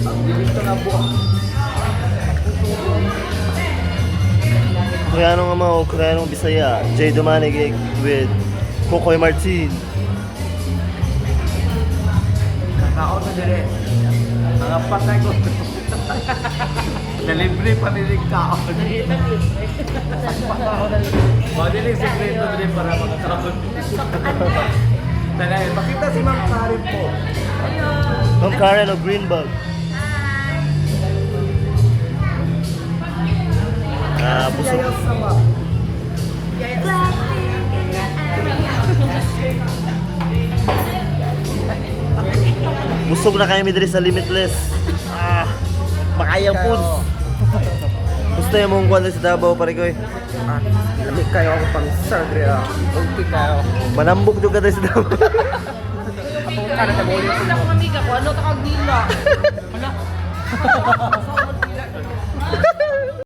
Dito na buka. Koreano nga mga Koreanong Bisaya. Jay Dumanig with Kokoy Martin. Nakaon na dire. Mga patay ko. Nalibre pa nilig kaon. Mga dili sekreto dili para makakaon. Tanay, pakita si Ma'am Karen po. Ma'am Karen of Greenbug. Ah, busog. Yayaw sama. Busog na kayo mi diri sa Limitless. Ah, makayang foods. Gusto yung mong kuwan sa Davao pare koy. Ah, lamig kayo ako pang surgery ah. Okay kayo. Manambok jud ka diri sa Davao. Atong ka na Ay, akong amiga ko, ano takag nila? Hala.